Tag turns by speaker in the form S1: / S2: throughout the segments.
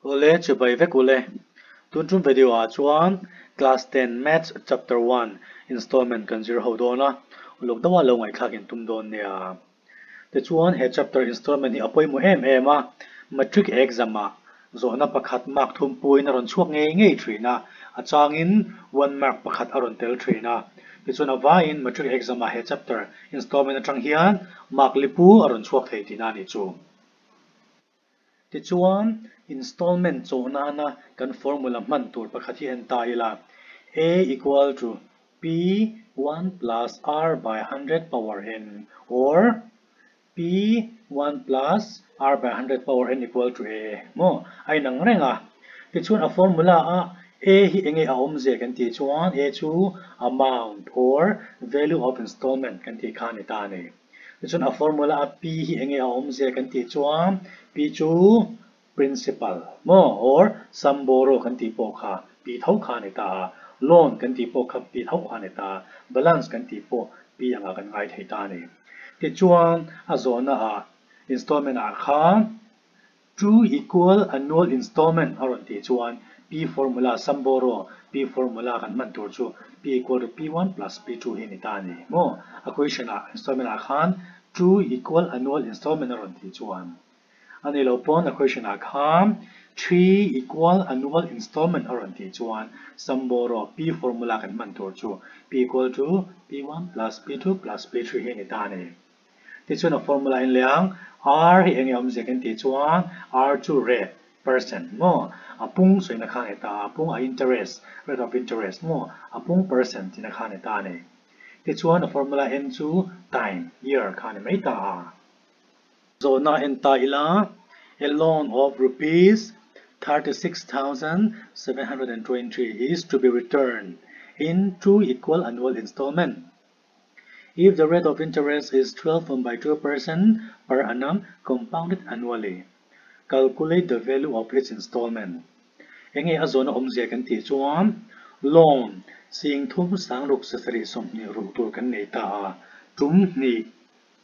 S1: Awle chibai vek ule. Tun tum video ah chuan Class 10 Maths Chapter 1 Installment kan zir ho dawn a, uluk deuha lo ngaihthlak in tum dawn nia. Tichuan he chapter installment hi a pawimawh em em a, Matric exam ah zawhna pakhat mark thum puiin a rawn chhuak ngei ngei thin a, a changin one mark pakhat a rawn tel thin a. Tichuan a vaiin Matric exam ah he chapter installment atang hian mark lipu a rawn chhuak thei tihna a nih chu. Tichuan, installment chawh nana kan formula hman tur pakhat hi en ta ila, A equal to P 1 plus R by 100 power n or P 1 plus R by 100 power n equal to A maw a inang reng a. Tichuan a formula a A hi enge a awmzia kan tih chuan A chu amount or value of installment kan tih kha a ni ta a ni. Tichuan a formula a P hi enge a awmzia kan tih chuan P chu principal maw or sum borrow kan tih pawh kha P tho kha a ni ta a, loan kan tih pawh kha P tho kha a ni ta a, balance kan tih pawh P angah kan ngai thei ta a ni. Tichuan a zawhna ah installment ah khan Two equal annual installment a rawn tih chuan P formula sum borrow P formula kan hman tur chu P equal to P1 plus P2 hi a ni ta a ni maw? A question ah installment ah khan two equal annual installment a rawn tih chuan a ni lo pawn a question ah khan three equal annual installment a rawn tih chuan sum borrow P formula kan hman tur chu P equal to P1 plus P2 plus P3 hi a ni ta a ni. Tichuan a formula in leh ang, R hi enge awmzia kan tih chuan R chu rate, percent, maw? A pung sawina kha a ni ta, a pung a interest, rate of interest, maw? A pung percent tihna kha a ni ta a ni. Tichuan a formula N chu time, year, kha a ni mai ta a. Zawhna en ta ila, a loan of rupees 36,720 is to be returned in two equal annual installment. If the rate of interest is 12.2% per annum compounded annually, calculate the value of each installment. Enge a zawhna awmzia kan tih chuan loan sing thum sang ruk sasarih 20 rulh tur kan nei ta a, tum hnih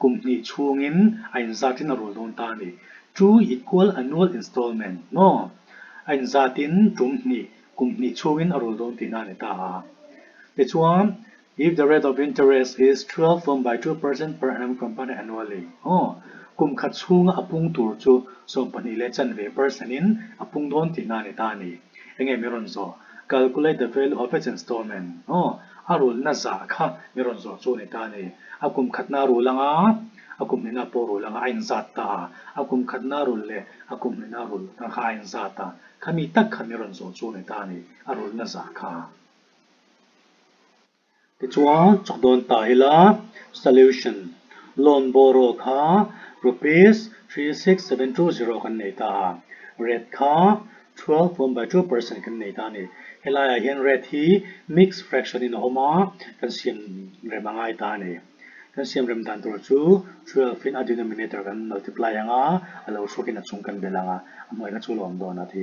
S1: kum hnih chhungin a inzatin a rul dawn ta a ni. Two equal annual installment maw? A inzatin tum hnih kum hnih chhungin a rul dawn tihna a ni ta a. Tichuan If the rate of interest is 12.2% per annum compounded annually, aw, kum khat chhunga a pung tur chu 12 leh chanve percent in a pung dawn tihna a ni ta a ni. Enge mi rawn zawh? Calculate the value of its installment, aw, a rulna zah kha mi rawn zawh chu a ni ta a ni. A kum khatna rul anga a kum hnihna pawh rul anga a inzat ta a, a kum khatna rul leh a kum hnihna rul kha a inzat a, khami tak kha mi rawn zawh chu a ni ta a ni, a rulna zah kha. Tichuan chawk dawn ta ila solution loan borrow kha rupees 36720 kan nei ta a, rate kha 12.2% kan nei ta a ni. Helaiah hian rate hi mixed fraction in a awm a, kan siam rem a ngai ta a ni. Kan siam rem dan tur chu 12 in a denominator kan multiply ang a, a lo chhuakin a chung kan belh ang a, a hnuai kha chu lo awm dawn a ti.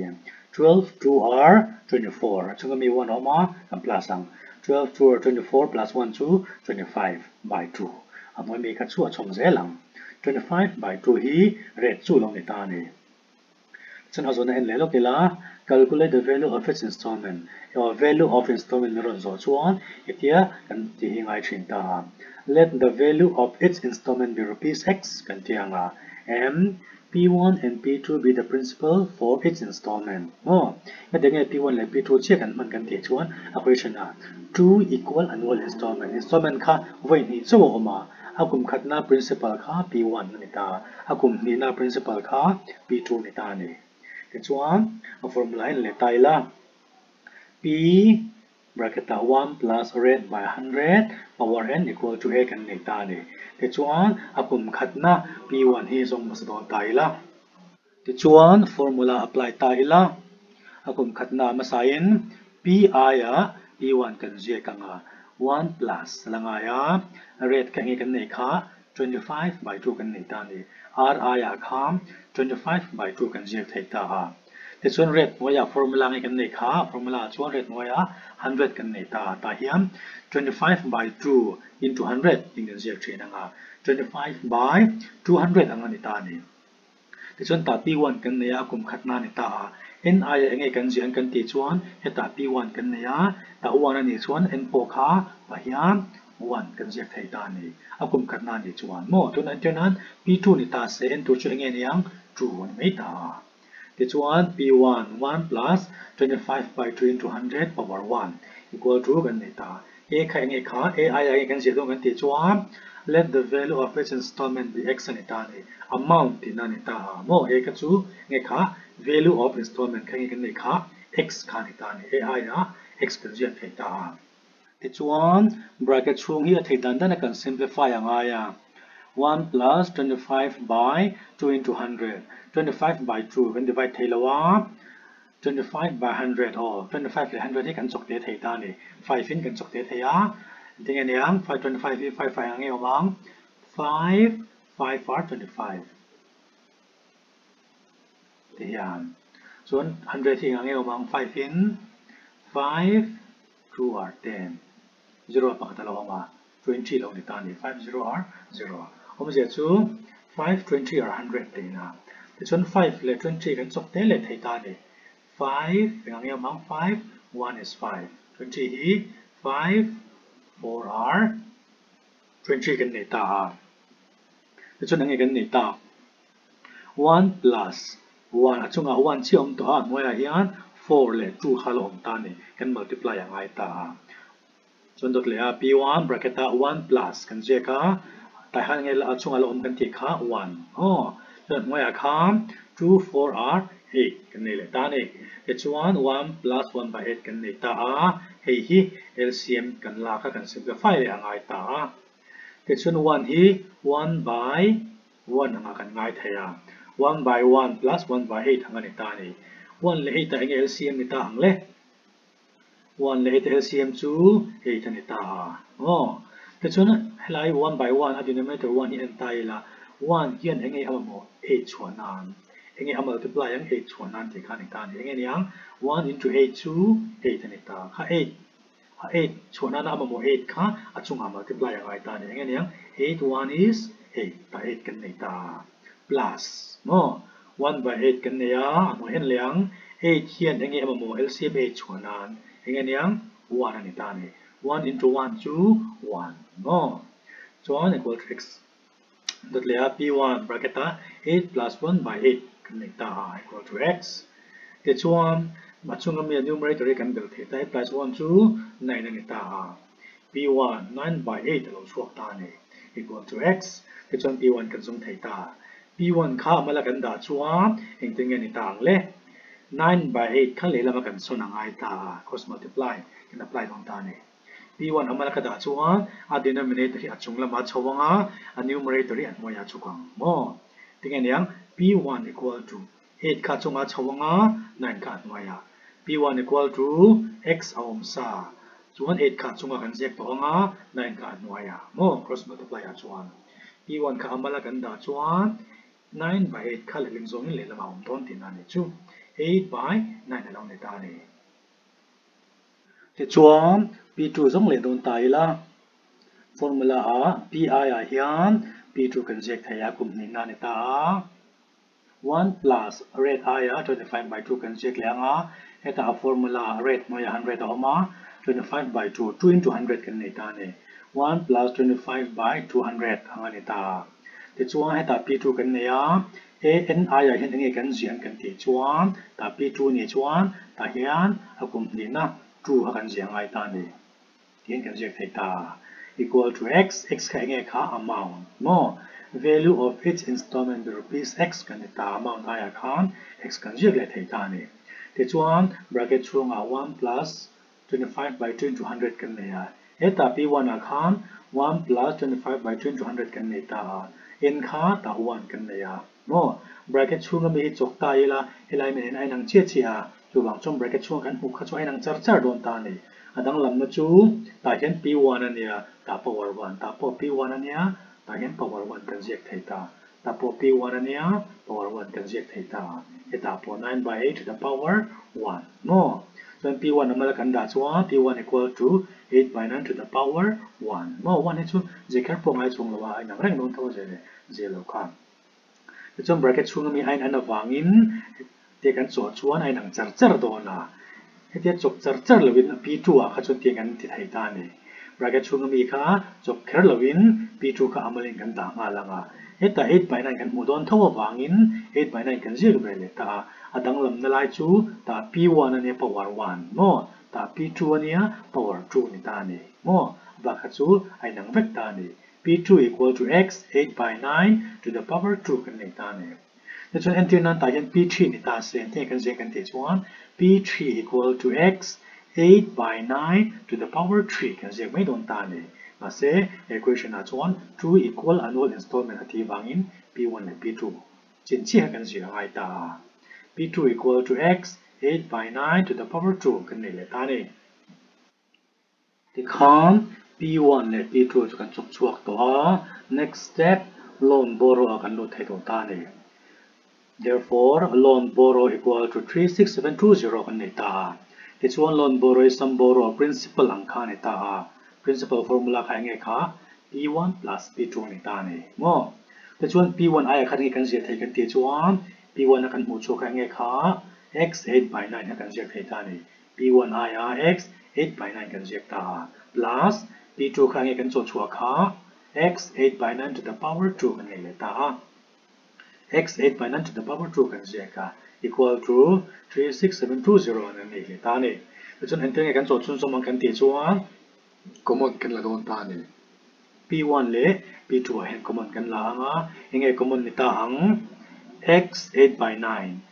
S1: 12 2 are 24 a chunga mi 1 a awm a, kan plus ang. 12 2 are 24 plus 1 chu 25 by 2 a hnuai mi kha chu a chhawm zel ang. 25 by 2 hi rate chu lo ni ta a ni. Chuan a zawhna en leh lawk ila, calculate the value of its installment emaw value of installment min rawn zawh chuan hetia kan tih hi ngai thin ta a. Let the value of its installment be rupees x kan tih ang a, m P1 and P2 be the principal for its installment maw? Heti nge P1 leh P2 chiah kan hman kan tih chuan a question ah two equal annual installment, installment kha vawi hnih chauh a awm a, A kum khatna principal kha P1 a ni ta, a kum hnihna principal kha P2 a ni ta a ni. Tichuan, a formula en leh ta ila, P bracket ah 1 plus rate by 100 power n equal to A kan nei ta a ni. Tichuan, a kum khatna P1 hi zawng hmasa dawn ta ila. Tichuan, formula apply ta ila, a kum khatna hmasain P aiah P1 kan ziak ang a, 1 plus la ngai a, rate kha nge kan neih kha 25 by 2 kan nei ta a ni, R aiah kha 25 by 2 kan ziak thei ta a. Tichuan rate hnuaiah formula nge kan neih kha, formula ah chuan rate hnuaiah 100 kan nei ta a, tah hian 25 by 2 into 100 tih kan ziak thin ang a, 25 by 200 ang a ni ta a ni. Tichuan tah P1 kan nei a, a kum khatna a ni ta a. N aia eng nge kan ziah ang kan tih chuan hetah P1 kan nei a, tah one a nih chuan N pawh kha tah hian one kan ziak thei ta a ni. A kum khatna a nih chuan maw? Tunah entir nan P2 ni ta se N tur chu eng nge ni ang? Two a ni mai ta a. Tichuan P1, one plus 25 by 2 into 100 power one equal to kan nei ta. A kha eng nge kha? A aia eng nge kan ziah dawn kan tih chuan let the value of each installment be x a ni ta a ni. Amount tihna a ni ta a maw? A kha chu eng nge kha? Value of installment kha eng nge kan neih kha? X kha a ni ta a ni. A aia x kan ziak thei ta a. Tichuan bracket chhung hi a theih dan dan a kan simplify a ngai a, one plus 25 by 2 into 100, 25 by 2 kan divide thei lo a, 25 by 100 aw, 25 leh 100 hi kan chawk te thei ta a ni, 5 in kan chawk te thei a, engtin nge niang, 5 25 hi 5 5 ang nge awm ang, 5 5 are 25 ti hian, chuan 100 hi engah nge awm ang, 5 in 5 2 are 10, 0 pakhat a lo awm a, 20 lo ni ta a ni, 5 0 are 0, awmzia chu 5 20 are 100 tiin a, tichuan 5 leh 20 kan chawk tel leh thei ta a ni, 5 eng ang nge awm ang, 5 1 is 5, 20 hi 5 4 are 20 kan nei ta a, tichuan eng nge kan nei tak? 1 plus 1 a chungah 1 chiah awm tawh a, a hnuaiah hian 4 leh 2 kha la awm ta a ni, kan multiply a ngai ta a. Chuan dawt leh a P1 bracket ah 1 plus kan ziak a, tai khan enge a chungah la awm kan tih kha 1 aw. Chuan a hnuaiah khan 2 4 are 8 kan nei leh ta a ni. Tichuan 1 plus 1 by 8 kan nei ta a, hei hi LCM kan lak a kan simplify leh a ngai ta a. Tichuan 1 hi 1 by 1 anga kan ngai thei a, 1 by 1 plus 1 by 8 ang a ni ta a ni. 1 leh 8 ah enge LCM ni ta ang le? 1 leh 8 a LCM chu 8 a ni ta a. Aw. Tichuan helai 1 by 1 a denominator 1 hi en ta ila, 1 hian enge a mamawh 8 chhuah nan, enge a multiply ang 8 chhuah nan tih kha a ni ta a ni. Enge niang 1 into 8 chu 8 a ni ta. Kha 8 A 8 chhuah nana a mamawh 8 kha a chungah multiply a ngai ta a ni. Eng nge niang? 8 1 is 8 ta 8 kan nei ta. Plus maw? 1 by 8 kan nei a, a hnuai hian leh ang. 8 hian eng nge a mamawh LCM 8 chhuah nan? Eng nge niang? 1 a ni ta a ni. 1 into 1 chu 1 maw? Chuan equal to x dot leh a p1 bracket a 8 plus 1 by 8 kan nei ta a equal to x tichuan a chunga mi a numerator hi kan belh thei ta 8 plus 1 chu 9 a ni ta a p1 9 by 8 a lo chhuak ta a ni equal to x tichuan p1 kan zawng thei ta p1 kha a mala kan dah chuan engtin nge ni ta ang le 9 by 8 kha lehlam a kan sawn a ngai ta a cross multiply kan apply dawn ta a ni. P1 a mala ka dah chuan a denominator hi a chung lamah a chho ang a, a numerator hi a hnuaiah a chhuk ang maw? Tinge niang P1 equal to 8 kha a chungah a chho ang a, 9 kha a hnuaiah. P1 equal to x a awm sa chuan 8 kha a chungah kan ziak tawh ang a, 9 kha a hnuaiah maw? Cross multiply ah chuan P1 kha a mala kan dah chuan 9 by 8 kha lehling zawngin lehlamah a awm dawn tihna a ni chu. 8 by 9 a lo ni ta a ni. Tichuan, P2 zawng leh dawn ta ila, formula ah Pi ah hian P2 kan ziak thei a, kum hnihna a ni ta a. 1 plus rate aia 25 by 2 kan ziak leh ang a, hetah a formula rate hnuaiah 100 a awm a, 25 by 2, 2 into 100 kan nei ta a ni. 1 plus 25 by 200 ang a ni ta a. Tichuan, hetah P2 kan nei a, A N aiah hian enge kan ziah kan tih chuan tah P2 nih chuan tah hian a kum hnihna 2 kha kan ziah ngai ta a ni tiin kan ziak thei ta. Equal to x, x kha enge kha amount maw? Value of each installment be rupees x kan ti ta amount aiah khan x kan ziak leh thei ta a ni. Tichuan bracket chhungah 1 plus 25 by 2 into 100 kan nei a, hetah P1 ah khan 1 plus 25 by 2 into 100 kan nei ta a, n kha tah 1 kan nei a maw? Bracket chhung ami hi chawk ta ila helai mi nen a inang chiah chiah a, chuvang chuan bracket chhunga kan hmuh kha chu a inang char char dawn ta a ni. A danglamna chu tah hian P1 a nia, tah power 1, tah pawh P1 a nia, tah hian power 1 kan ziak thei ta. Tah pawh P1 a nia, power 1 kan ziak thei ta. Hetah pawh 9 by 8 to the power 1 maw? Chuan P1 a mala kan dah chuan P1 equal to 8 by 9 to the power 1 maw? 1 hi chu zir kher pawh ngai chhung lo a, a inang reng dawn tho zel e, zir lo kha. Tichuan bracket chhunga mi ain an avangin tia kan chawh chuan a inang char char dawn a. Hetia chawp char char loin P2 ah kha chuan tiang kan ti thei ta a ni. Bracket chhunga mi kha chawp kher loin P2 kha amalin kan dah nghal ang a. Heta 8 by 9 kan hmuh dawn tho avangin 8 by 9 kan ziak ve leh ta a. A danglamna lai chu tah P1 a nia power 1 maw? Tah P2 a nia power 2 ni ta a ni maw? A bak kha chu a inang vek ta a ni. P2 equal to x 8 by 9 to the power 2 kan nei ta a ni. Tichuan entir nan tah hian P3 ni ta se eng tinge kan ziak kan tih chuan P3 equal to x 8 by 9 to the power 3 kan ziak mai dawn ta a ni. Mahse equation ah chuan 2 equal annual installment a tih vangin P1 leh P2 chin chiah kan ziak a ngai ta a. P2 equal to x 8 by 9 to the power 2 kan nei leh ta a ni. Tikhan P1 leh P2 chu kan chawk chhuak tawh a, next step loan borrow ah kan lut thei tawh ta a ni. Therefore, loan borrow equal to 36720 kan nei ta a. Tichuan loan borrow hi sum borrow principal ang kha a ni ta a. Principal formula kha enge kha? P1 plus P2 a ni ta a ni maw? Tichuan P1 aia khat nge kan ziah thei kan tih chuan P1 a kan hmuh chhuak kha enge kha? X 8 by 9 kha kan ziak thei ta a ni. P1 aia x 8 by 9 kan ziak ta a, plus P2 kha nge kan chawhchhuah kha x 8 by 9 to the power 2 kan nei leh ta a, x 8 by 9 to the power 2 kan ziak a, equal to 36720 an nei leh ta a ni. Tichuan engtin nge kan chawhchhun zawm ang kan tih chuan common kan la dawn ta a ni. P1 leh P2 ah hian common kan la ang a, enge common ni ta ang? x 8 by 9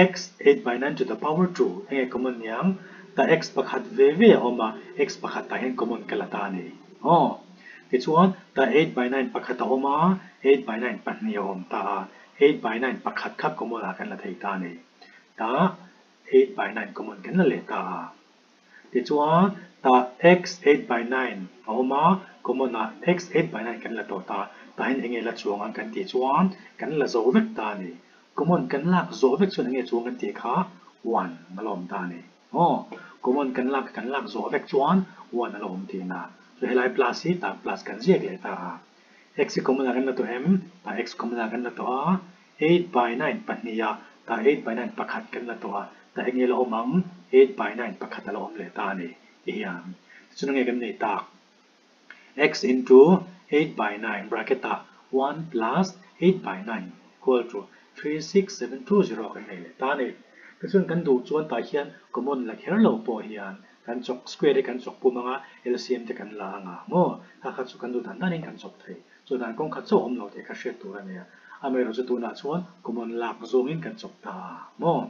S1: x 8 by 9 to the power 2 enge common ni ang? Ta x pakhat ve ve a awm a, x pakhat tah hian common ka la ta a ni. Aw. Tichuan, ta 8 by 9 pakhat a awm a, 8 by 9 pahnih a awm ta a, 8 by 9 pakhat kha common ah kan la thei ta a ni. Ta 8 by 9 common kan la leh ta a. Tichuan, ta x 8 by 9 a awm a, common ah x 8 by 9 kan la tawh ta, tah hian enge la chuang ang kan tih chuan kan la zo vek ta a ni. Common kan lak zawh vek chuan enge chuang kan tih kha 1 a la awm ta a ni. Aw, common kan lak kan lak zawh vek chuan 1 a la awm tihna. Chu helai plus hi tah plus kan ziak leh ta a. X hi common ah kan la tawh em? Tah x common ah kan la tawh a. 8 by 9 pahnih a, tah 8 by 9 pakhat kan la tawh a, tah enge la awm ang? 8 by 9 pakhat a la awm leh ta a ni. Ti hian tichuan enge kan nei tak? X into 8 by 9 bracket ah 1 plus 8 by 9 equal to 36720 kan nei leh ta a ni. Tichuan kan duh chuan tah hian common la kher lo pawh hian kan chawk square hi kan chawk pum ang a, LCM te kan la ang a maw? Kha kha chu kan duh dan danin kan chawk thei. Chu dan kawng khat chauh awm lo tih kha hriat tur a nia. Amaherawhchu tunah chuan common lak zawngin kan chawk ta a maw?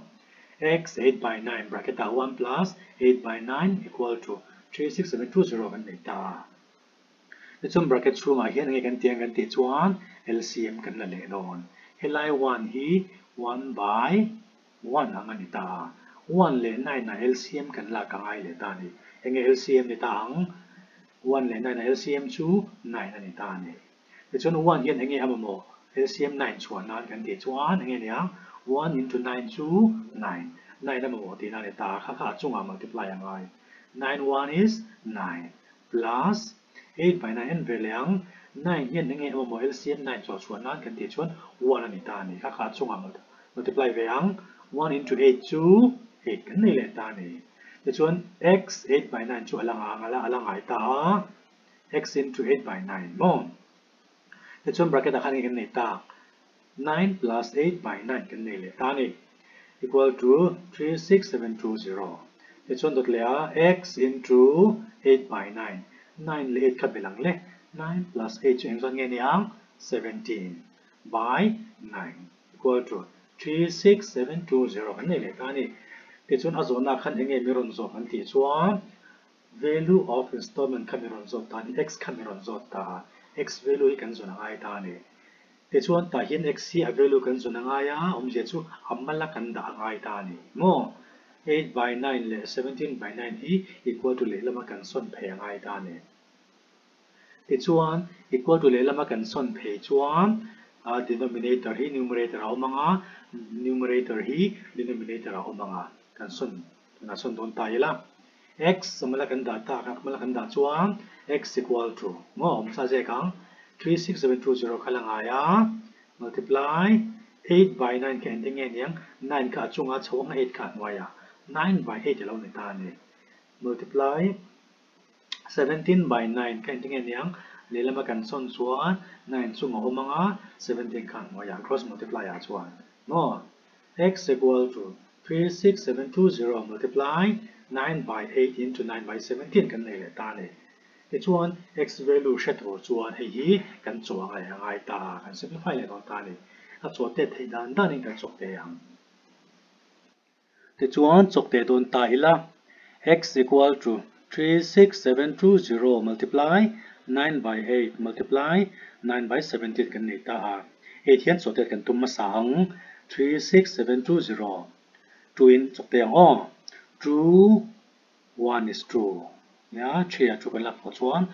S1: X 8 by 9 bracket ah 1 plus 8 by 9 equal to 36720 kan nei ta a. Tichuan bracket chhungah hian enge kan tih ang kan tih chuan LCM kan la leh dawn. Helai 1 hi 1 by 1 ang a ni ta a. 1 leh 9 ah LCM kan lak a ngai leh ta a ni. Enge LCM ni ta ang? 1 leh 9 ah LCM chu 9 a ni ta a ni. Tichuan 1 hian enge a mamawh? LCM 9 chhuah nan kan tih chuan enge ni ang? 1 into 9 chu 9. 9 a mamawh tihna a ni ta a, kha kha a chungah multiply a ngai. 9 1 is 9 plus 8 by 9 en ve leh ang. 9 hian enge a mamawh? LCM 9 chhuah chhuah nan kan tih chuan 1 a ni ta a ni. Kha kha a chungah multiply ve ang. 1 into 8 chu 8 kan nei leh ta a ni. Tichuan x 8 by 9 chu a la a la ngai ta a. X into 8 by 9 maw? Tichuan bracket ah khan nge kan nei tak? 9 plus 8 by 9 kan nei leh ta a ni. Equal to 36720. Tichuan dawt leh a x into 8 by 9. 9 leh 8 kha bel ang le. 9 plus 8 chu engzawt nge ni ang? 17 by 9 equal to 36720 kan nei leh ta a ni. Tichuan a zawhna khan enge mi rawn zawh kan tih chuan Value of installment kha mi rawn zawt ta a ni, x kha mi rawn zawt ta a, x value hi kan zawn a ngai ta a ni. Tichuan tah hian x hi a value kan zawn a ngai a, awmzia chu a mala kan dah a ngai ta a ni maw? 8 by 9 leh 17 by 9 hi equal to lehlama kan sawn phei a ngai ta a ni. Tichuan equal to lehlama kan sawn phei chuan denominator hi numerator a awm ang a, numerator hi denominator a awm ang a, kan sawn Tunah sawn dawn ta ila, x a mala kan dah tak a, mala kan dah chuan x equal to maw awm sa zek ang, 36720 kha la ngai a, multiply 8 by 9 kha engtin nge niang? 9 kha a chunga chho anga 8 kha a hnuaia 9 by 8 a lo ni ta a ni. Multiply 17 by 9 kha engtin nge niang? Lehlama kan sawn chuan 9 chung a awm anga 17 kha a hnuaia cross multiply ah chuan maw? X equal to 36720 multiply 9 by 8 into 9 by 17 kan nei leh ta a ni. Tichuan, x value hre tur chuan hei hi kan chuang leh a ngai ta, kan simplify leh dawn ta a ni. A chawh tet theih dan danin kan chawk teh ang. Tichuan, chawk teh dawn ta ila, x equal to 36720 multiply 9 by 8 multiply 9 by 17 kan nei ta a. 8 hian chawh tet kan tum hmasa ang, 36720 2 in chawk teh ang aw, 2 One is two nia three ah two kan lak pawh chuan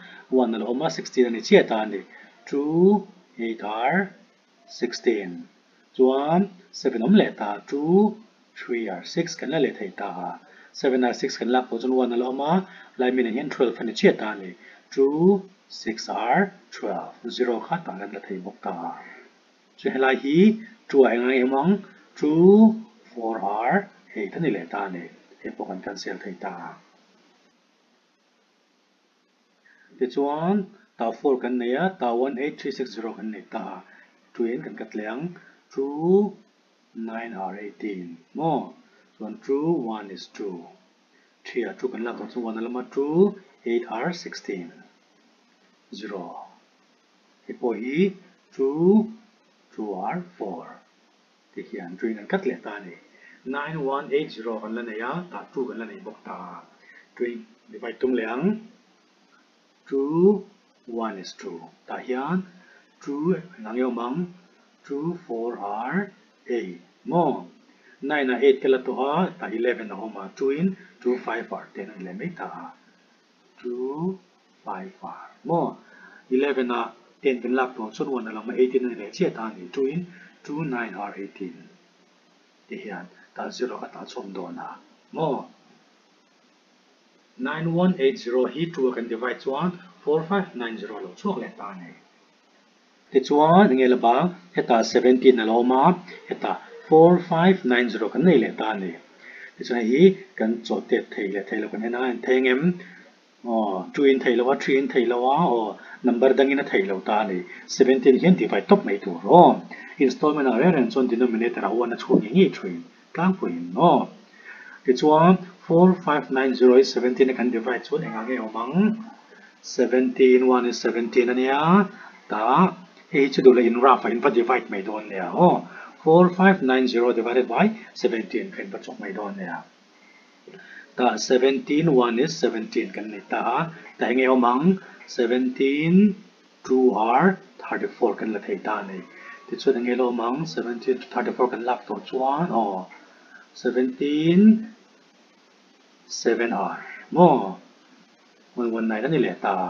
S1: one a lo awm a 16 a ni chiah ta a ni. Two eight are 16 chuan seven awm leh ta two three are six kan la leh thei ta a. Seven are six kan lak pawh chuan one a lo awm a lai minah hian 12 a ni chiah ta a ni. Two six are 12 zero kha tah kan la thei bawk ta a. Chu helai hi two ah engang em ang two four are 8 a ni leh ta a ni. Hei pawh kan cancel thei ta. Tichuan ta 4 kan nei a, ta 1 8 3 6 0 kan nei ta a. Two in kan cut leh ang two 9 are 18 maw? Chuan two 1 is 2. 3 ah 2 kan lak tawh chuan 1 a lama 2 8 are 16 0. Hei pawh hi 2 2 are 4 tih hian 2 in an cut leh ta a ni. 9 1 8 0 kan la nei a, tah 2 kan la nei bawk ta a. 2 in divide tum leh ang. 2 1 is 2 tah hian 2 engah nge awm ang? 2 4 are 8 maw? 9 ah 8 ka la tawh a, tah 11 a awm a, 2 in 2 5 are 10 a ni leh mai ta a. 2 5 are maw? 11 ah 10 kan lak tawh chuan 1 a lang a, 18 a ni leh chiah ta a ni. 2 in 2 9 are 18 ti hian tah 0 ka tah chhawm dawn a maw? 9180 hi 2 a kan divide chuan 4590 a lo chhuak leh ta a ni. Tichuan enge la bang hetah 17 a lo awm a, hetah 4590 kan nei leh ta a ni. Tichuan hei hi kan chawh tet thei leh thei lo kan en a, en thei engem? Aw, 2 in thei lo a, 3 in thei lo a, aw number dangin a thei lo ta a ni. 17 hian divide tawp mai tur aw. Installment ah reng reng chuan denominator ah 1 a chhuak ngei ngei thin tlangpuiin aw. Tichuan 4590 hi 17 a kan divide chuan engah nge awm ang? 17 1 is 17 a nia tah hei hi chu duh leh in rough ah in va divide mai dawn nia aw. 4590 divided by 17 kha in va chawk mai dawn nia. Tah 17 1 is 17 kan nei ta a, tah enge awm ang? 17 2 are 34 kan la thei ta a ni. Tichuan enge la awm ang? 17 to 34 kan lak tawh chuan aw 17 7 are maw? 119 a ni leh ta a,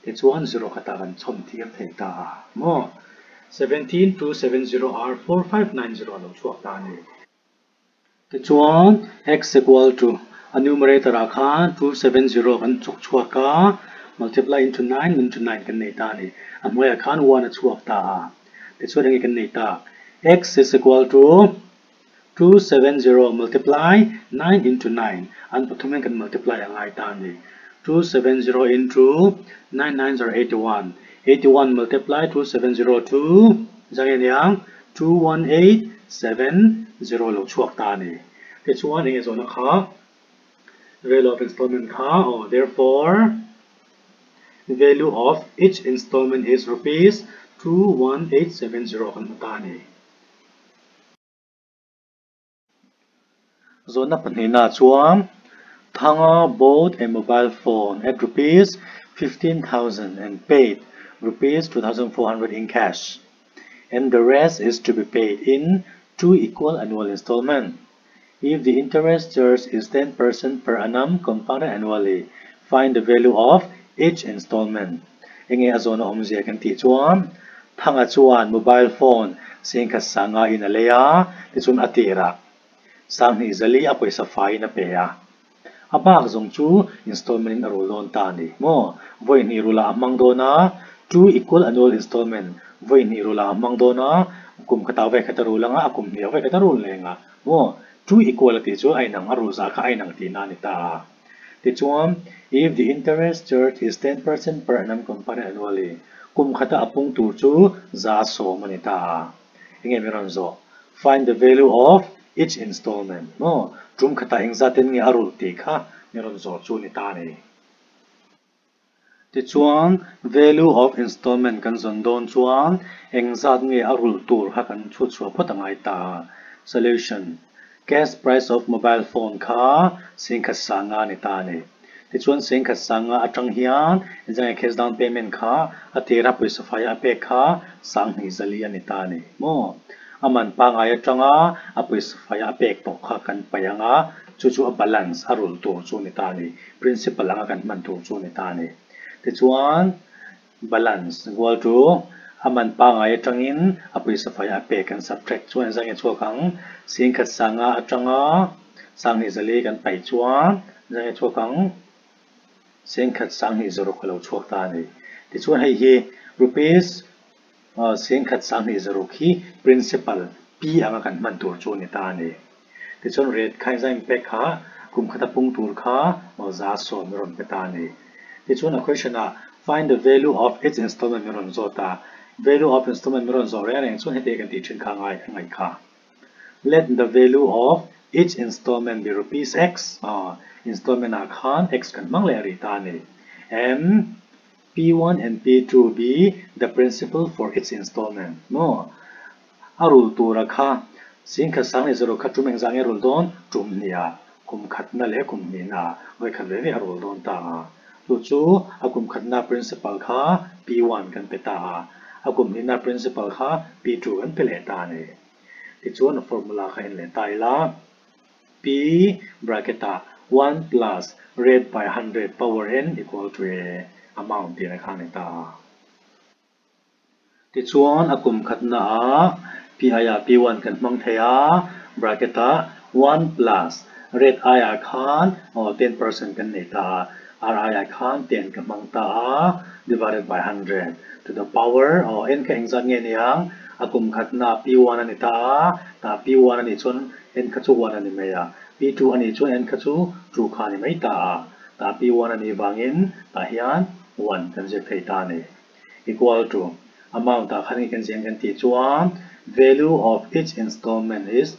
S1: tichuan 0 khatah kan chhawm tir thei ta a maw? 17 2 7 0 are 4 5 9 0 a lo chhuak ta a ni. Tichuan, x equal to a numerator ah khan 270 kan chuk chhuak a, multiply into 9 into 9 kan nei ta a ni. A hnuaiah khan 1 a chhuak ta a. Tichuan enge kan nei tak? x is equal to 270 multiply 9 into 9 an pathum hian kan multiply a ngai ta a ni. 270 into 9 nines are 81, 81 multiply 270 to zang nge niang? 21870 lo chhuak ta a ni. Tichuan enge zawhna kha value of installment kha aw therefore value of each installment is rupees 21870 kan hmu ta a ni. Zawhna pahnihna chuan Thanga bought a mobile phone at rupees 15,000 and paid rupees 2,400 in cash and the rest is to be paid in two equal annual installment. If the interest charge is 10% per annum compounded annually, find the value of each installment. Enge a zawhna awmzia kan tih chuan Thanga chuan mobile phone sengkhat sanga in a lei a, tichuan a tirah Sanghnih zali a pawisa faiin a pe a. A bak zawng chu installment in a rul dawn ta a ni maw? Vawi hnih rulah a hmang dawn a, two equal annual installment vawi hnih rulah a hmang dawn a. Kum khatah ve khat a rul anga, a kum hniah ve khat a rul leng a. Maw? Two equal a tih chu a inang, a rul zah kha a inang tihna a ni ta a. Tichuan, if the interest charge is 10% per annum compounded annually, kum khata a pung tur chu 10% a ni ta a. Enge mi rawn zawh? Find the value of each installment. Maw? Tum khatah engzatin nge a rulh tih kha mi rawn zawh chu ni ta a ni. Tichuan, value of installment kan zawn dawn chuan engzat nge a rulh tur kha kan chhut chhuah phawt a ngai ta a. Solution, Cash price of mobile phone kha 15,000 a ni ta a ni. Tichuan 15,000 atang hian engzat nge cash down payment kha a tira pawisa fai a pek kha 2400 a ni ta a ni maw? A man pangngai atanga a pawisa fai a pek tawh kha kan paih ang a, chu chu a balance a rulh tur chu a ni ta a ni. Principle anga kan hman tur chu a ni ta a ni. Tichuan, balance equal to a man pangngai atangin a pawisa fai a pek kan subtract chuan engzah nge chhuak ang? 15,000 atanga 2400 kan paih chuan engzah nge chhuak ang? 12,600 a lo chhuak ta a ni. Tichuan hei hi rupees 12,600 hi principal P anga kan hman tur chu a ni ta a ni. Tichuan rate kha engzah inpek kha kum khata pung tur kha 10% a rawn pe ta a ni. Tichuan a question ah find the value of each installment min rawn zawt a, value of installment min rawn zawh reng reng chuan heti kan tih thin kha ngai a ngaih kha. Let the value of each installment be rupees x, installment ah khan x kan hmang leh a rih ta a ni. M P1 and P2 be the principal for each installment maw? A rul tura kha 12,600 kha tum engzah nge rul dawn? Tum hnih ah, kum khatna leh kum hnihna ah vawi khat ve ve a rul dawn ta a. Chu chu a kum khatna principal kha P1 kan pe ta a, a kum hnihna principal kha P2 kan pe leh ta a ni. Tichuan a formula kha en leh ta ila, P bracket ah 1 plus rate by 100 power n equal to a amount tihna kha a ni ta a. Tichuan a kum khatna ah P aiah P1 kan hmang thei a, bracket ah 1 plus rate aiah khan aw 10% kan nei ta a, R aiah khan 10 ka hmang ta a, divided by 100 to the power aw n kha engzat nge niang a kum khatna P1 a ni ta a, tah P1 a nih chuan n kha chu 1 a ni mai a, P2 a nih chuan n kha chu 2 kha a ni mai ta a, tah P1 a nih vangin tah hian 1 kan ziak thei ta a ni. Equal to amount ah khan kan ziah kan tih chuan value of each installment is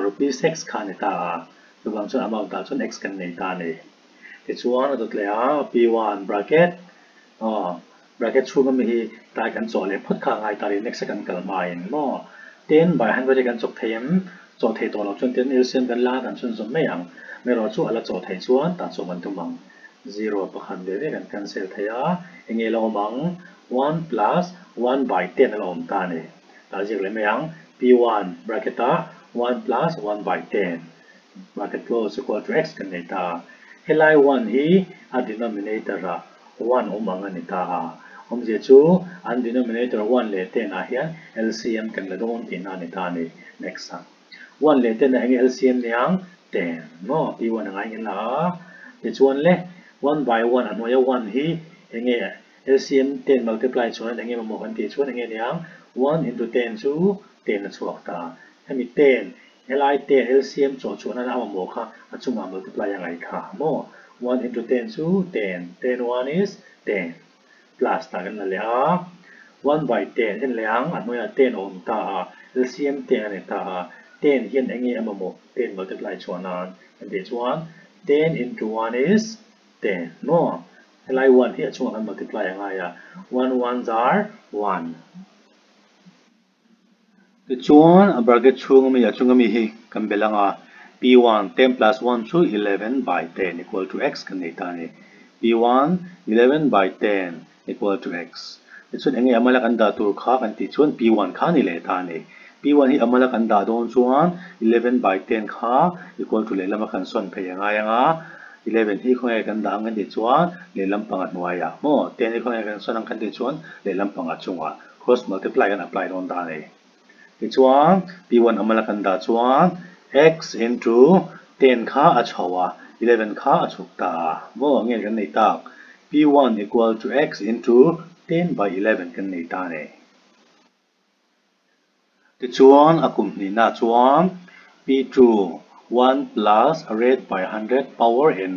S1: rupees x kha a ni ta a, chuvang chuan amount ah chuan x kan nei ta a ni. Tichuan a dawt leh a P1 bracket bracket chhung ami hi tlai kan chawh leh phawt kha a ngai ta a ni next a kan kal hmain maw 10 by 100 hi kan chawk thei em? Chawh thei tawh loh chuan ten LCM kan la kan chhunzawm mai ang, erawh chu a la chawh theih chuan tah chawh kan tum ang. Zero pakhat ve ve kan cancel thei a, enge la awm ang? 1 plus 1 by 10 a la awm ta a ni. Tah ziak leh mai ang, P1 bracket ah 1 plus 1 by 10 bracket close equal to x kan nei ta a. Helai 1 hi a denominator ah 1 awm ang a ni ta a. Awmzia chu an denominator 1 leh 10 ah hian LCM kan la dawn tihna a ni ta a ni. Next ah. 1 leh 10 ah enge LCM ni ang? 10 maw? P1 a ngai nghen la a. Tichuan le 1 by 1 a hnuaia 1 hi enge LCM 10 multiply chuan enge mamawh kan tih chuan enge ni ang? 1 into 10 chu 10 a chhuak ta. Hemi 10 helai 10 LCM chawh chuan a mamawh kha a chungah multiply a ngaih kha maw? 1 into 10 chu 10, 10 1 is 10 plus tah kan la leh a. 1 by 10 en leh ang a hnuaiah 10 a awm ta a, LCM 10 a ni ta a, 10 hian enge a mamawh 10 multiply chuan nan kan tih chuan 10 into 1 is 10 maw? Helai 1 hi a chungah kan multiply a ngai a, 1 ones are 1. Tichuan a bracket chhung ami a chung ami hi kan belh ang a, P1 10 plus 1 chu 11 by 10 equal to x kan nei ta a ni. P1 11 by 10 equal to x. Tichuan enge a mala kan dah tur kha kan tih chuan P1 kha a ni leh ta a ni. P1 hi a mala kan dah dawn chuan 11 by 10 kha equal to lehlam a kan sawn phei a ngai ang a, 11 hi khawnge kan dah ang kan tih chuan lehlam panga hnuaiah maw 10 hi khawnge kan sawn ang kan tih chuan lehlam panga chungah cross multiply kan apply dawn ta a ni. Tichuan P1 a mala kan dah chuan x into 10 kha a chho a, 11 kha a chhuk ta a maw nge kan nei tak? P1 equal to x into 10 by 11 kan nei ta a ni. Tichuan a kum hnihna chuan P2 1 plus rate by 100 power n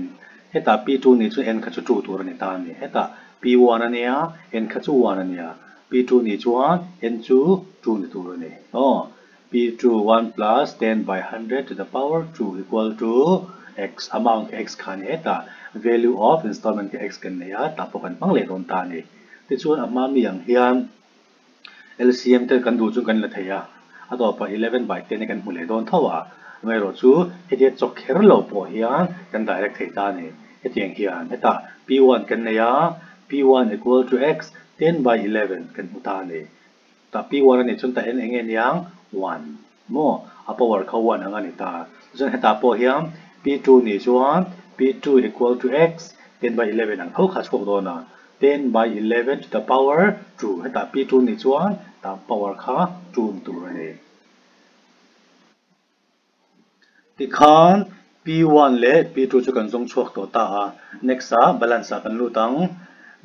S1: hetah P2 nih chu n kha chu 2 tur a ni ta a ni. Hetah P1 a nia, n kha chu 1 a nia. P2 nih chuan n chu 2 ni tur a ni. Aw, P2 1 plus 10 by 100 to the power 2 equal to x amount kha x kha a ni. Hetah value of installment kha x kan nei a, tah pawh kan hmang leh dawn ta a ni. Tichuan a hma mi ang hian LCM te kan duh chu kan la thei a, a tawpah 11 by 10 hi kan hmu leh dawn tho a, amaherawhchu hetia chawk kher lo pawh hian kan direct thei ta a ni. Hetiang hian hetah P1 kan nei a, P1 equal to x 10 by 11 kan hmu ta a ni. Tah P1 a nih chuan tah hian eng nge niang? 1 maw? A power kha 1 ang a ni ta. Tichuan hetah pawh hian P2 nih chuan P2 equal to x 10 by 11 ang tho kha a chhuak dawn a, 10 by 11 to the power 2 hetah P2 nih chuan tah power kha 2 ni tur a ni. Tikhan P1 leh P2 chu kan zawng chhuak tawh ta a, next ah balance ah kan lut ang.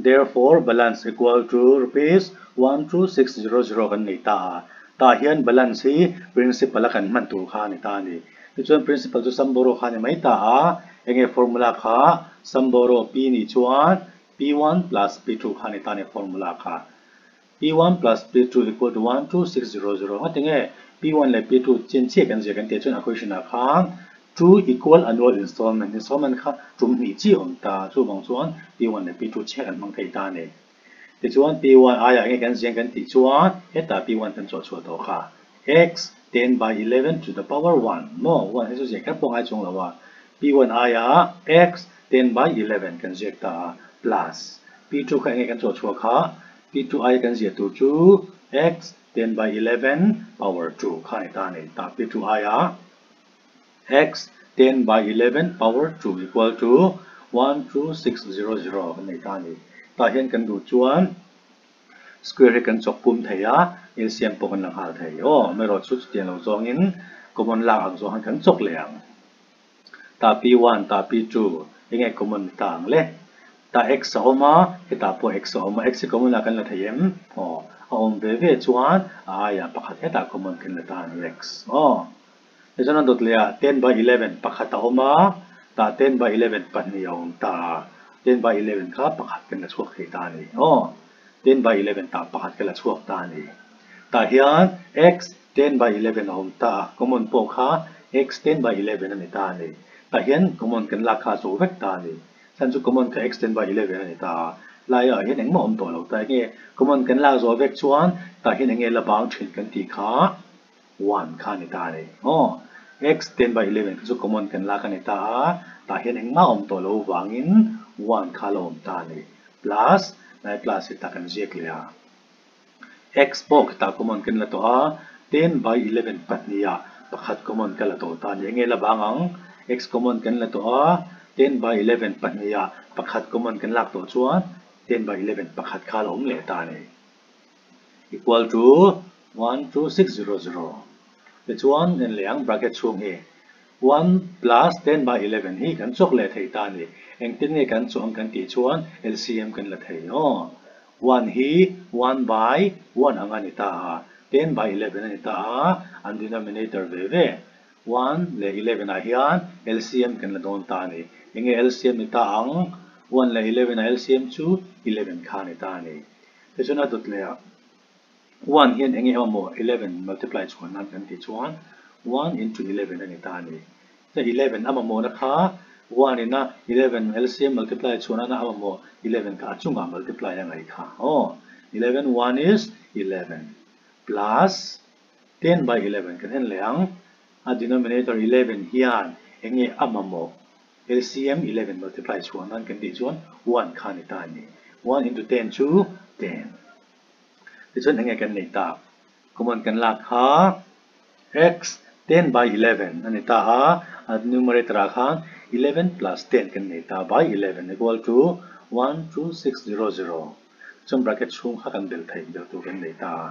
S1: Therefore balance equal to rupees 12600 kan nei ta a, tah hian balance hi principal a kan hman tur kha a ni ta a ni. Tichuan principal chu sum borrow kha a ni mai ta a, enge formula kha sum borrow P nih chuan P1 plus P2 kha a ni ta a ni formula kha. P1 plus P2 equal to 12600 Nga tinge P1 leh P2 chin chiah kan zir kan tih chuan a question ah khan two equal annual installment installment kha tum hnih chi awm ta chuvang chuan P1 leh P2 chiah kan hmang thei ta a ni. Tichuan P1 aiah nge kan ziang kan tih chuan hetah P1 kan chawh chhuah tawh kha x 10 by 11 to the power 1 maw 1 hi chu ziah kher pawh ngai chuang lo a P1 aiah x 10 by 11 kan ziak ta a plus P2 kha enge kan chawh chhuah kha P2 aia kan ziah tur chu x 10 by 11 power 2 kha a ni ta a ni. Tah P2 aia x 10 by 11 power 2 equal to 12600 kan nei ta a ni. Tah hian kan duh chuan square hi kan chawk pum thei a, LCM pawh kan la nghal thei. Aw, amaherawhchu chutiang lo zawngin common lak ang zawng khan kan chawk leh ang. Tah P1, tah P2, enge common ni ta ang le? Tah X a awm a, hetah pawh X a awm a, X hi common ah kan la thei em? Aw, a awm ve ve chuan a aiah pakhat hetah common kan la ta a ni X. Aw, tichuan a dawt leh ah 10 by 11 pakhat a awm a, tah 10 by 11 pahnih a awm ta a, 10 by 11 kha pakhat kan la chhuak thei ta a ni. Aw, 10 by 11 tah pakhat ka la chhuak ta a ni. Tah hian X 10 by 11 a awm ta a, common pawh kha x 10 by 11 a ni ta a ni. Tah hian common kan lak kha a zo vek ta a ni. Chhan chu common kha x 10 by 11 a ni ta a, laiah hian engmah awm tawh lo ta. Enge common kan lak zawh vek chuan tah hian enge la bang thin kan tih kha 1 kha a ni ta a ni. Aw, x 10 by 11 kha chu common kan lak a ni ta a, tah hian engmah awm tawh lo vangin 1 kha la awm ta a ni. Plus, lai plus hi tah kan ziak leh a. X pawh khitah common kan la tawh a, 10 by 11 pahniha pakhat common ka la tawh ta a ni. Enge la bang ang? X common kan la tawh a, 10 by 11 pahniha pakhat common kan lak tawh chuan 10 by 11 pakhat kha la awm leh ta a ni. Equal to 12600. Tichuan en leh ang bracket chhung hi 1 plus 10 by 11 hi kan chawk leh thei ta a ni. Engtin nge kan chawh ang kan tih chuan LCM kan la thei aw. 1 hi 1 by 1 ang a ni ta a, 10 by 11 a ni ta a, an denominator ve ve. 1 leh 11 ah hian LCM kan la dawn ta a ni. Enge LCM ni ta ang? 1 leh 11 ah LCM chu 11 kha a ni ta a ni. Tichuan a dawt leh ah 1 hian enge emaw 11 multiply chhuah nan kan tih chuan 1 into 11 a ni ta a ni. Chuan 11 a mamawhna kha 1 in a 11 LCM multiply chhuah nana a mamawh 11 kha a chungah multiply a ngaih kha aw. 11 1 is 11 plus 10 by 11 kan en leh ang. A denominator 11 hian enge a mamawh LCM 11 multiply chhuah nan kan tih chuan 1 kha a ni ta a ni. 1 into 10 chu 10. Tichuan enge kan neih tak? Common kan lak kha x 10 by 11 a ni ta a, a numerator ah khan 11 plus 10 kan nei ta by 11 equal to 12600. Chuan bracket chhung kha kan belh theih belh tur kan nei ta a.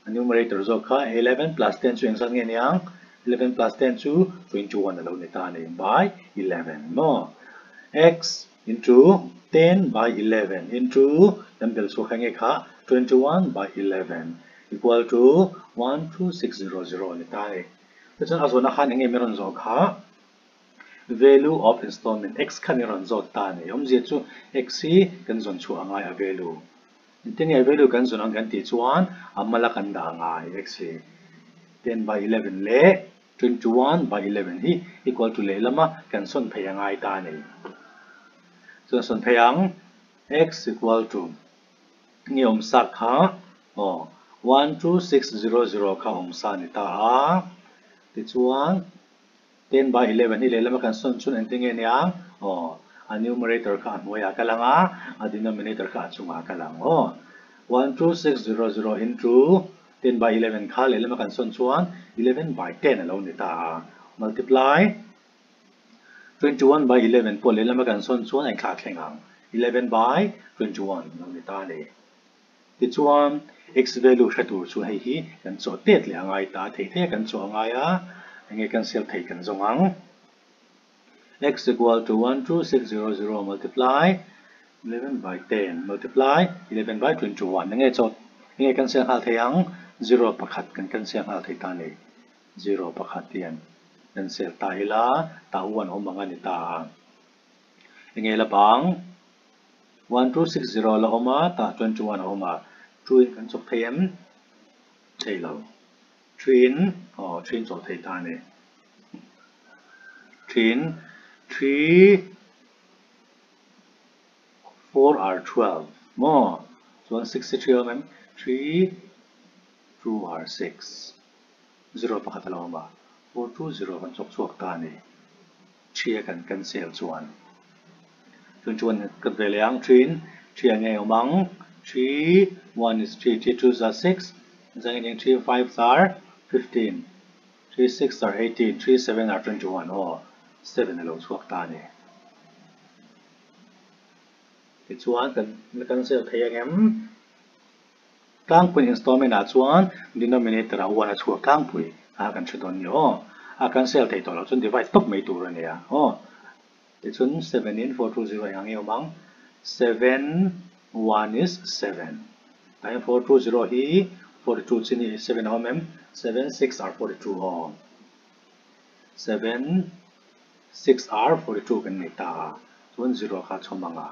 S1: A numerator zawk kha 11 plus 10 chu engzat nge niang? 11 plus 10 chu 21 a lo ni ta a ni by 11 maw? X into 10 by 11 into kan belh chhuak kha nge kha 21 by 11. equal to 12600 a ni ta a ni. Tichuan a zawhna khan eng nge min rawn zawh kha? Value of installment x kha min rawn zawt ta a ni. Awmzia chu x hi kan zawn chhuah a ngai a value. Engtin nge value kan zawn ang kan tih chuan a mala kan dah a ngai x hi 10 by 11 leh 21 by 11 hi equal to lehlama kan sawn phei a ngai ta a ni. Chuan sawn phei ang x equal to nge awm sa kha aw 12600 kha awm sa a ni ta a. Tichuan 10 by 11 hi lehlama kan sawn chun engtin nge nia? Aw, a numerator kha a hnuaiah a kal ang a, a denominator kha a chungah a kal ang. Aw, 12600 into 10 by 11 kha lehlama kan sawn chuan 11 by 10 a lo ni ta a. Multiply 21 by 11 pawh lehlama kan sawn chuan a inthlak thleng ang. 11 by 21 a lo ni ta a ni. Tichuan, x value hre tur chu hei hi kan chawh tet leh a ngai ta, thei thei a kan chawh a ngai a, enge cancel thei kan zawng ang. X equal to 12600 multiply 11 by 10 multiply 11 by 21 enge chawh enge cancel nghal thei ang, zero pakhat kan cancel nghal thei ta a ni, zero pakhat hian cancel ta ila tah one awm ang a ni ta a, enge la bang. 1260 la awm a, tah 21 a awm a, two in kan chawk thei em? Thei lo. Three in, aw three in chawk thei ta a ni. Three in, three, four are 12 maw? Chuan 63 a awm em? Three, two are six. Zero pakhat a lo awm a, four two zero kan chawk chhuak ta a ni. Ṭhia kan cancel chuan chun chuan ka ve leh ang ṭhin ṭhia nge awm ang ṭhi one is ṭhi ṭhi two za six zang in ṭhi five are 15 ṭhi six are 18 ṭhi seven are 21 aw seven a lo chhuak ta a ni tichuan kan la cancel thei ang em tlangpui installment ah chuan denominator ah one a chhuak tlangpui a kan hre dawn ni aw a cancel thei tawh loh chuan divide tawp mai tur a nia aw tichuan seven in 420 eng ang nge awm ang seven one is seven tah hian 420 hi 42 chin hi seven a awm em seven six are 42 aw seven six are 42 kan nei ta a chuan zero kha chhawm ang a.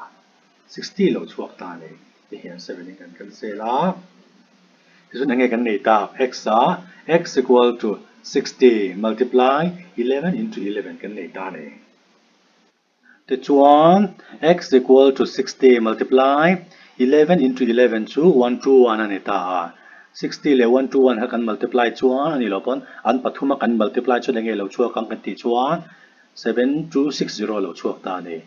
S1: 60 lo chhuak ta a ni ti hian 7 in kan cancel a tichuan enge kan nei tak x a x equal to 60 multiply 11 into 11 kan nei ta a ni tichuan x equal to 60 multiply 11 into 11 chu 121 a ni ta a 60 leh 121 kha kan multiply chuan a nih loh pawn an pathuma kan multiply chuan enge lo chhuak ang kan tih chuan 7260 lo chhuak ta a ni.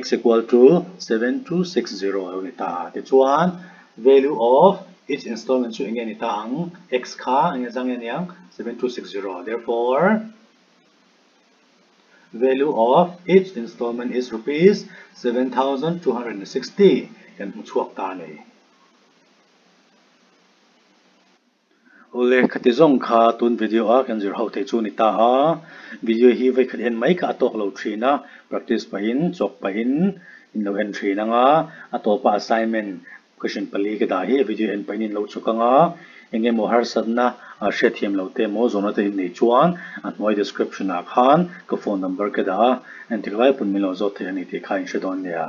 S1: X equal to 7260 a lo ni ta a. Tichuan, value of each installment chu enge ni ta ang? X kha enge zang nge niang? 7260. Therefore, value of each installment is rupees 7260 kan hmu chhuak ta a ni. Awle, khati zawng kha tun video a kan zir ho thei chu ni ta a, video hi vawikhat en mai kha a tawk lo thin a, practice pahin, chawk pahin in lo en thin ang a, a tawpa assignment question pali ka dah hi video en pahin in lo chhuk ang a, eng emaw harsatna hriatthiam loh te emaw zawhna te in nei chuan a hnuai description ah khan ka phone number ka dah a, entik lai pawn min lo zawt thei a ni tih kha in hre dawn nia.